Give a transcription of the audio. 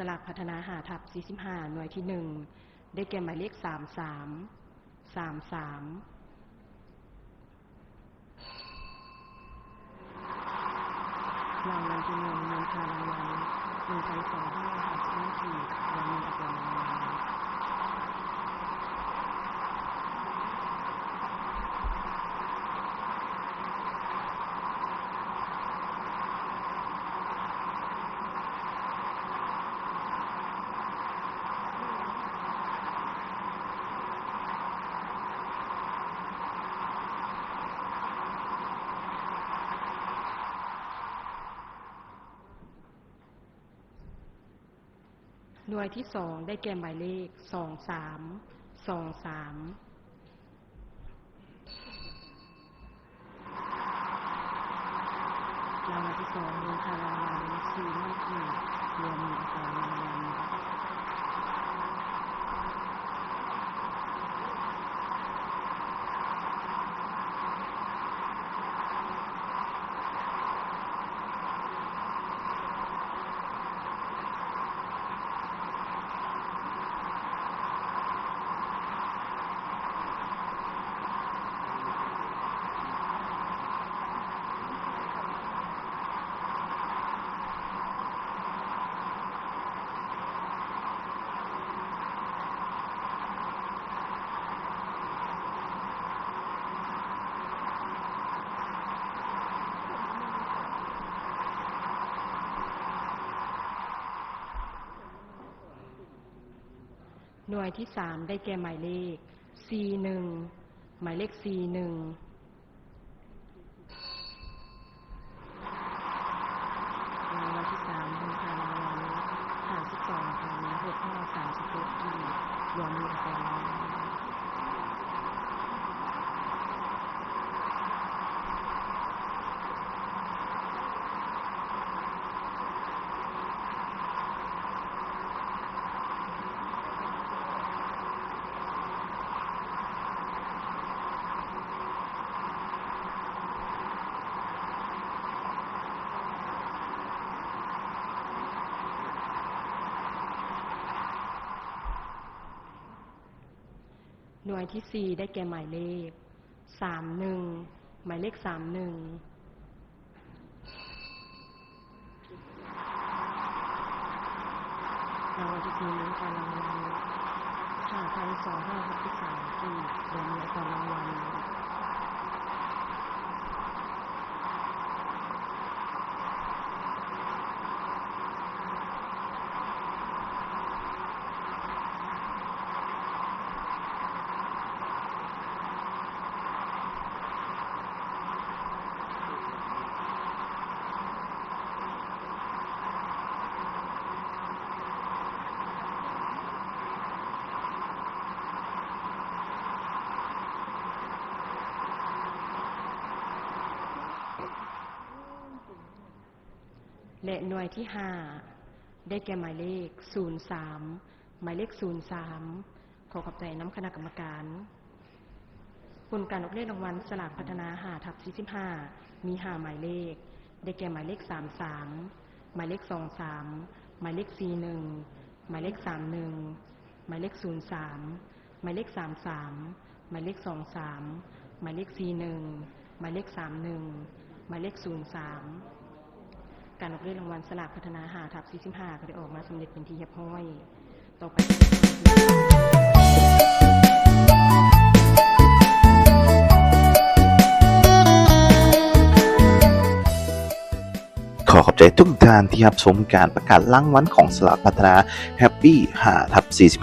ສະຫຼາກພັດທະນາຫ້າທັບສີ່ສິບຫ້າ ໜ່ວຍທີໜຶ່ງ ໄດ້ແກ່ໝາຍເລກ ສາມສາມ ສາມສາມ. ລາງວັນທີໜຶ່ງ ມູນຄ່າລາງວັນ ໜຶ່ງພັນສອງຮ້ອຍຫ້າສິບຫ້າກີບ ລວມມີອາກອນລາງວັນ. ໜ່ວຍທີສອງ ໄດ້ແກ່ໝາຍເລກ ສອງສາມ ສອງສາມ. ລາງວັນທີສອງ ມູນຄ່າລາງວັນ ສີ່ຮ້ອຍກີບ ລວມມີອາກອນລາງວັນ. ໜ່ວຍທີສາມ ໄດ້ແກ່ໝາຍເລກ ສີ່ໜຶ່ງ ໝາຍເລກ ສີ່ໜຶ່ງ. ລາງວັນທີສາມ ມູນຄ່າລາງວັນ ຫ້າສິບສອງພັນຫົກຮ້ອຍສາມສິບຫົກກີບ ລວມມີອາກອນລາງວັນ. ໜ່ວຍທີສີ່ ໄດ້ແກ່ໝາຍເລກ ສາມໜຶ່ງ ໝາຍເລກ ສາມໜຶ່ງ. ລາງວັນທີສີ່ ມູນຄ່າລາງວັນ ຫ້າພັນສອງຮ້ອຍຫົກສິບສາມກີບ ລວມມີອາກອນລາງວັນ. ແລະ ໜ່ວຍທີຫ້າ ໄດ້ແກ່ໝາຍເລກ ສູນສາມ ໝາຍເລກ ສູນສາມ. ຂໍຂອບໃຈນຳຄະນະກຳມະການ. ຜົນການອອກເລກລາງວັນສະຫຼາກພັດທະນາ ຫ້າທັບສີ່ສິບຫ້າ ມີຫ້າໝາຍເລກ ໄດ້ແກ່ ໝາຍເລກ ສາມສາມ ໝາຍເລກ ສອງສາມ ໝາຍເລກ ສີ່ໜຶ່ງ ໝາຍເລກ ສາມໜຶ່ງ ໝາຍເລກ ສູນສາມ ໝາຍເລກ ສາມສາມ ໝາຍເລກ ສອງສາມ ໝາຍເລກ ສີ່ໜຶ່ງ ໝາຍເລກ ສາມໜຶ່ງ ໝາຍເລກ ສູນສາມ. ການອອກເລກລາງວັນສະຫຼາກພັດທະນາ ຫ້າທັບສີ່ສິບຫ້າ ກໍໄດ້ອອກມາສຳເລັດເປັນທີ່ຮຽບຮ້ອຍ. ຕໍ່ໄປ ຂໍຂອບໃຈທຸກທ່ານທີ່ຮັບຊົມການປະກາດລາງວັນຂອງສະຫຼາກພັດທະນາ Happy ຫ້າທັບສີ່ສິບຫ້າ.